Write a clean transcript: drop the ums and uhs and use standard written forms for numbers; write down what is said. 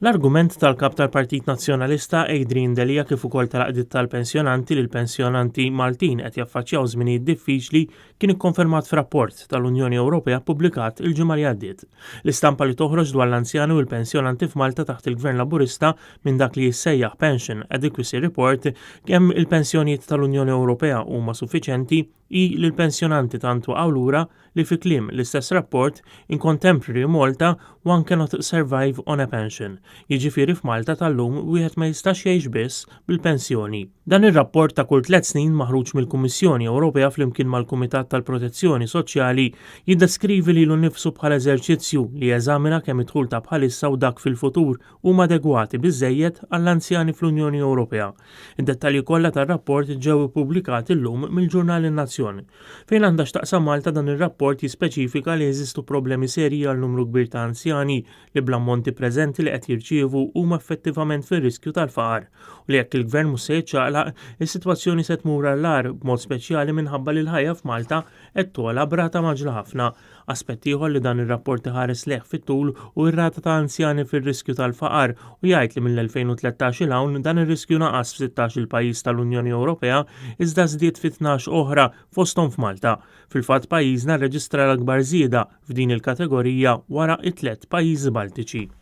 L-argument tal-Kap tal-Partit Nazzjonalista Adrian Delia kif ukoll tal-għaqdiet tal-pensjonanti li l-pensjonanti Maltin qed jaffaċċjaw żminijiet diffiċli kien ikkonfermat f'rapport tal-Unjoni Ewropea ppubblikat il-ġimgħa li għaddiet. L-istampa li toħroġ dwar l-anzjani u l-pensjonanti f'Malta taħt il-Gvern Laburista minn dak li jissejjaħ Pension Adequacy Report kemm il-pensjonijiet tal-Unjoni Ewropea huma suffiċenti hi li l-pensjonanti tant waqgħu lura li fi kliem l-istess rapport, in contemporary Malta one cannot survive on a pension. Jiġifieri f'Malta tal-lum wieħed ma jistax jgħix biss bil-pensjoni. Dan ir-rapport ta' kull tlett snin maħruġ mill-Kummissjoni Ewropea flimkien mal-Kumitat tal-Protezzjoni Soċjali jiddeskrivi lilu nnifsu bħala eżerċizzju li jeżamina kemm id-dħul ta' bħalissa u dak fil-futur huma adegwati biżżejjed għall-anzjani fl-Unjoni Ewropea. Id-dettalji kollha tar-rapport ġew ippubblikati llum mill-ġurnal In-Nazzjon. Fejn għandha x'taqsam Malta dan ir-rapport jispeċifika li jeżistu problemi serji għal numru kbir ta' anzjani li bl-ammonti preżenti li qed jirċievu huma effettivament fir-riskju tal-faqar u li jekk il-Gvern mhux se jiċċaqlaq, is-sitwazzjoni se tmur għall-agħar b'mod speċjali minħabba li l-ħajja f'Malta qed togħla b'rata mgħaġġla ħafna. Aspett ieħor li dan ir-rapport iħares lejh fit-tul hu r-rata ta' anzjani fir-riskju tal-faqar u jgħid li mill-2013 'il hawn dan ir-riskju naqas f'sittax-il pajjiż tal-Unjoni Ewropea iżda żdied fi 12 oħra, fosthom f'Malta. Fil-fatt pajjiżna rreġistra l-akbar żieda f'din il-kategorija wara t-tlett pajjiżi Baltiċi.